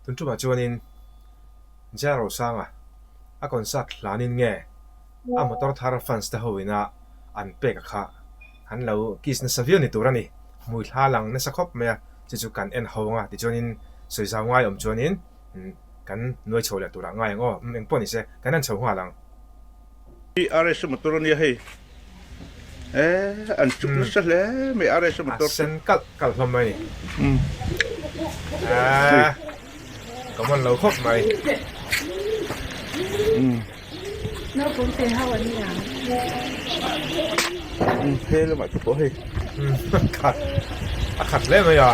Tun tumah chuanin Jaya Rosanga a concert hlanin nge a motor thar fans te ho ina an pek a kha an lo kiss nasa viau ni tur a ni. Hmui thla lang nasa khawp mai a, chu chu kan en ho anga tichuanin sawi zau ngai awm chuanin kan nuai chho leh turah ngai ang aw, eng pawh ni se kan en chho nghal ang. RS motor a nia hei eh an chuk nasa hle mai RS motor a sen kalh kalh hlawm mai ni eh ka man lo khawp mai Naupang te ho an ni ang. He lamah te pawh hei khat a khat hle mai a.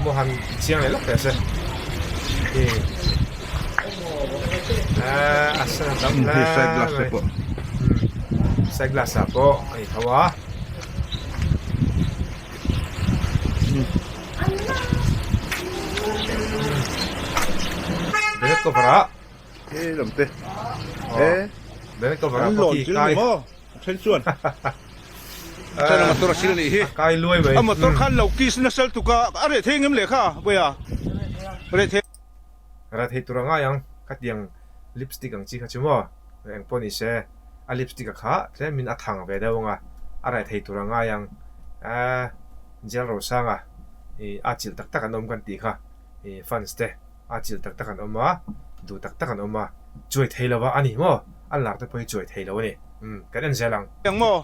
Maw han chiang leh lawk teh se hi a sen a tam hle mai side glass ah pawh a ni tho a. Bag cover ah He lam te he Bag cover ah an pawh lawn khi chil kai ni maw a then chuan a then a motor a sil a nih hi a kai luai mai a motor khan lo kiss nasa lutuk a a reh thei ngem lehkha vawiah reh thei Reh thei tur a ngai ang khatiang lipstick ang chi kha chu maw eng pawh ni se a lipstick a kha tlemin a thang ve deuh ang a a reh thei tur a ngai ang eh Jel Rosanga ih a chilh tak tak an awm kan tih kha ih fans te. A chilh tak tak an awm a, duh tak tak an awm a, chuai thei lo a a ni maw? A lar te pawh hi chuai thei lo a ni. Umm, kan en zel ang. Eng maw?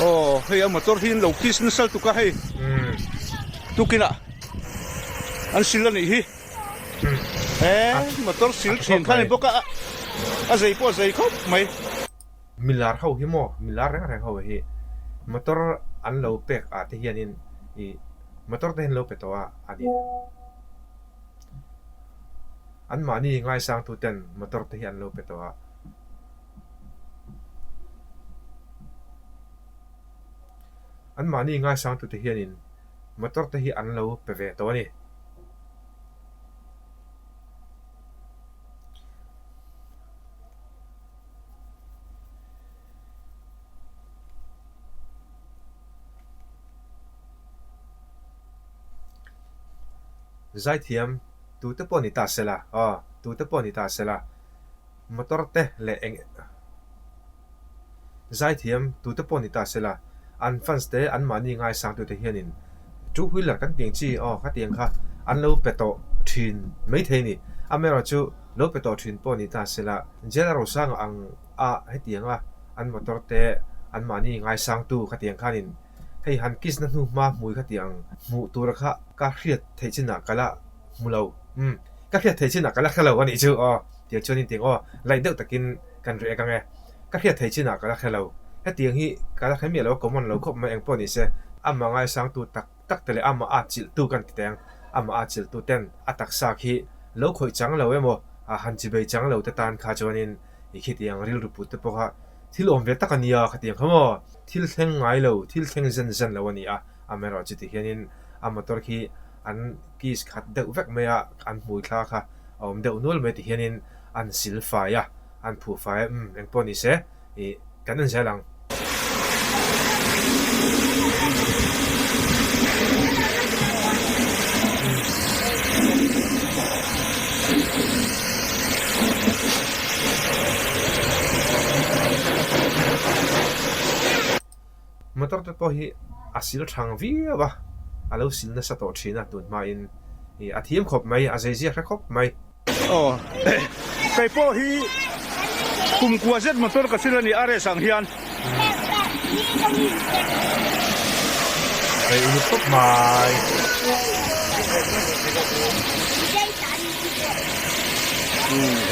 Aw, hei a motor hi an lo kiss nasa lutuk a hei. Umm. Tukin ah an sil a nih hi. Umm. He motor sil thin kha a ni bawk a, a zei pawh a zei khawp mai. Milar ho hi maw? Milar reng reng ho hi motor an lo pek ah te hianin ih motor te hi an lo pe tawh a a ni. Anmahni ngaisang tu ten motor te hi an lo pe tawh a. Anmahni ngaisang tu te hianin motor te hi an lo pe ve tawh a ni. Zaithiam tute pawh ni ta sela aw tute pawh ni ta sela motor te leh eng Zaithiam tute pawh ni ta sela an fans te anmahni ngaisang tute hianin two wheeler kan tih ang chi aw khatiang kha an lo pe tawh thin maithei a ni. Amaherawhchu Lo pe tawh thin pawh ni ta sela, Jail a rosang ang a hetianga an motor te anmahni ngaisangtu khatiang khanin hei han kiss na hnu hma hmui khatiang hmuh tura kha ka hriat theih chinah ka la hmu lo umm ka hriat theih chinah ka la hre lo a nih chu aw tiang chuanin tiang aw light deuh takin kan react ang e ka hriat theih chinah ka la hre lo hetiang hi ka la hre miah lo a common lo khawp mai engpawh ni se amah ngaisangtu tak tak te leh amah a chilhtu kan ti teng. Amah a chilhtu ten a taksa khi lo khawih chang lo emaw, a han chibei chang lo te tan kha chuanin i khitiang rilru put te pawh kha thil awm ve tak a nia khatiang kha maw? Thil thleng ngai lo, thil thleng zen zen lo a ni a. Amaherawh chuti hianin a motor khi an kiss khat deuh vek mai a, an hmui thla kha a awm deuh nual mai ti hianin an sil fai a, an phuh fai a, umm engpawh ni se Ih, kan en zel ang. Motor te pawh hi a sil thang viau a, a lo sil nasa tawh thin a tun hmain ih a thiam khawp mai, a zeiziak hre khawp mai. Aw kei pawh hi kum kua zet motor ka sil a ni RS ang hian. Rei uluk tawp mai.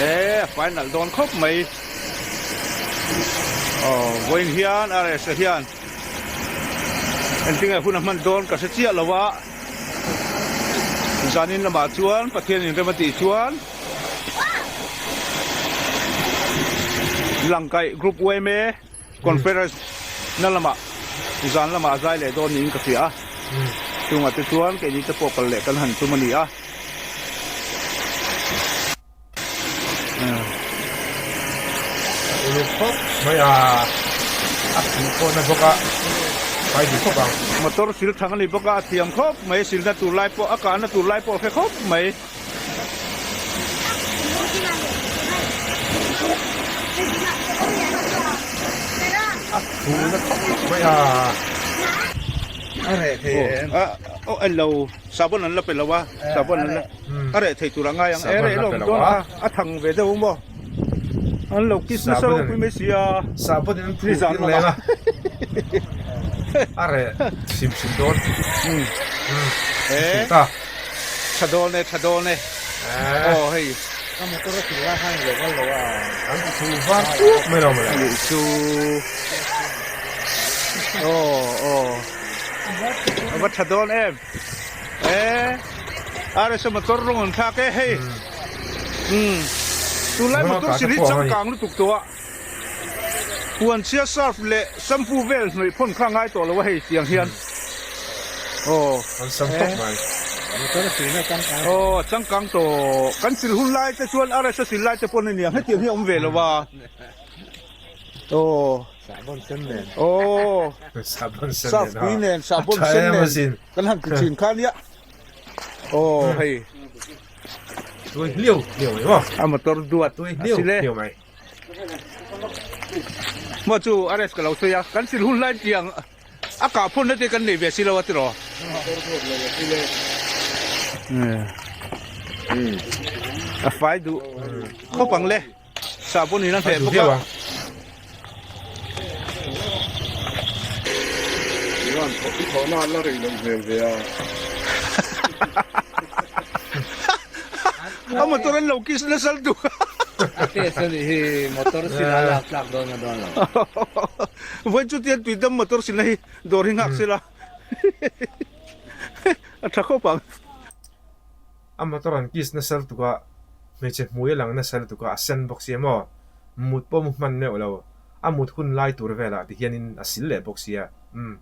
E a final dawn khawp mai. Aw vawiin hian RS a hian engtinge hun a hman dawn ka hre chiah lo a. Zanin lamah chuan Pathian inrem a tih chuan Langkaih Group yma Conference na lamah zan lamah a zai leh dawn niin ka hria a, chungah te chuan keini te pawh kal leh kan han tum a ni a. Uluk khawp mai a, a phuh pawh na bawk a, fai duh khawp ang. Motor sil thang a ni bawk a, a thiam khawp mai, silna tur lai pawh, a kahna tur lai pawh a hre khawp mai. A phuh na khawp mai a. A reh thei em? Aw en lo, sabon an la pe lo a, sabon an la, a reh thei tur a ngai ang, e reh lawm dawn kha, a thang ve deuh maw? An lo kiss nasa ropui mai si a. Sabon in an phuh tir leng a, a reh hrim hrim dawn. E tha dawn e, tha dawn e, aw hei. Ka motor a sil lai khan i lo kal lo a. An ti thu var puak mai lo mawle. Nih chu. Aw aw. A va tha dawn em. E RSA motor rawng an thlak e hei. Umm. Tunlai motor sil hi changkang lutuk tawh a. Puan chhia surf leh shampoo vel hnawih phawn kha ngai tawh lo a hei tiang hian. Aw. An sam khawp mai. Aw changkang tawh. Kan sil hun lai te chuan RSA sil lai te pawn a niang hetiang hi a awm ve lo a. Aw. Sahbawn sen nen. Aw. Sahbawn sen nen. Surf tui nen sahbawn sen nen kan han ti thin kha nia. Aw hei. Tui hliau hliau mai maw. A motor duat Tui hliau hliau mai. Maw chu RS ka lo sawi a, kan sil hun lai tiang a kah phun na te kan nei ve si lo a tiraw. A fai duh khawp ang le, sahbawn in a hneh bawk a. A motor an lo kiss nasa lutuk. A test a nih hi motor sin a lak tlak dawn a dawn lo. Vawi chu tian tuidam motor sin a hi dawr hi nghak sela a tha khawp ang. A motor an kiss nasa lutuk a, hmeichhe hmui a lang nasa lutuk a, a sen bawk sia maw? Mut pawh mu hman meuh lo, a mut hun lai tur velah ti hianin a sil leh bawk sia, umm.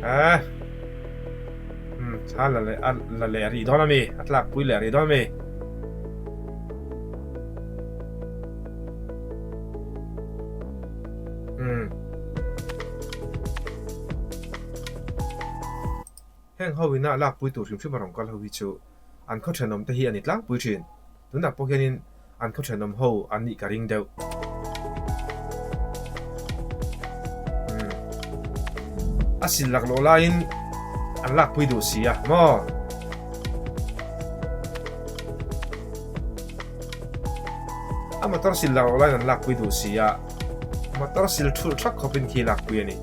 Eh. Umm, a la leh a la leh rih dawn a mi, a tlak pui leh rih dawn a mi. Umm. Heng ho ina lak pui tur hrim hrim a rawn kal ho hi chu an khaw thenawm te hi a ni tlangpui thin. Tunah pawh hianin an khaw thenawm ho an nih ka ring deuh. Umm. A sil laklawh laiin an lakpui duh si a maw? A motor sil laklawh laiin an lakpui duh si a, motor sil thulh thak khawpin khi lakpui a ni.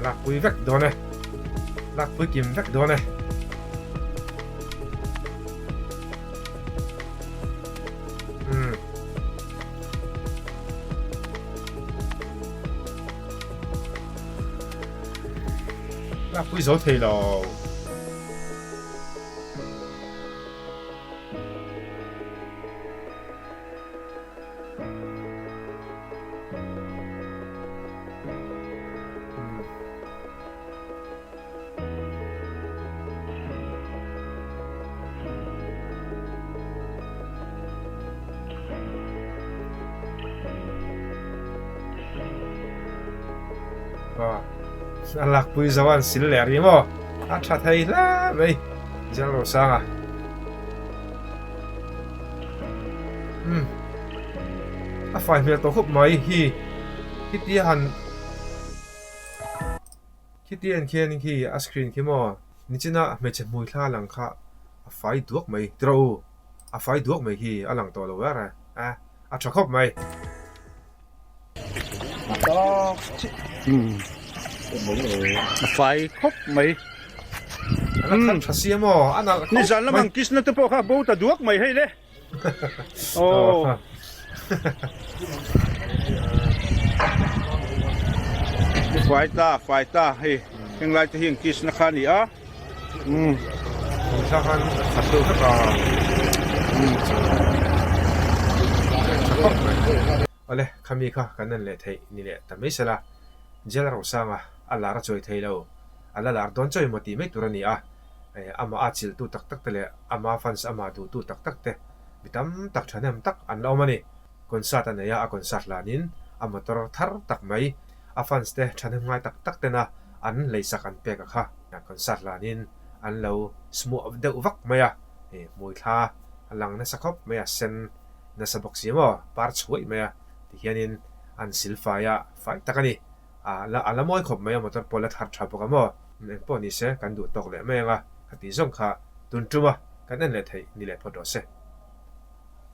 Lakpui vek dawn e. Lakpui kim vek dawn e. Umm. Lakpui zo thei lo. A lakpui zo an sil leh rih maw? A tha thei hle mai Jalrosanga. Umm a fai hmel tawh khawp mai hi khitia han khitia en khian khi a screen khi maw nichina hmeichhe hmui thla lang kha a fai duak mai tiraw u a fai duak mai khi a lang tawh lo er a a tha khawp mai. A fai khawp mai. A la thar tha sia maw a nalh khawp mai. Nizan lamang kisna te pawh kha bo ta duak mai hei le. Aw. Fai ta, fai ta hei heng lai te hi an kiss na kha a ni a. Umm. Thla khan a khat deuh vek a. Tha khawp mai. Awle, khami kha kan en leh theih ni leh ta mai sela. Jail Rosanga a lar a chawi thei lo. A la lar dawn chawi maw tih mai tur a ni a. Amah a chilhtu tak tak te leh ama fans amah duhtu tak tak te mi tam tak thahnem tak an la awm a ni. Concert a nei a, a concert hlanin a motor thar tak mai a fans te thahnem ngai tak tak tena an leisak an pek a kha. Concert hlanin an lo smuah deuh vak mai a, hmui thla a lang nasa khawp mai a, sen nasa bawk si maw, par chhuaih mai a tihianin an silfai a, fai tak a ni. A la a la mawi khawp mai a motor pawh la thar tha bawk a maw? Engpawh ni se kan duh tawk leh mai ang a, ka tih zawng kha tun tum a kan en leh theih ni leh phawt rawh se.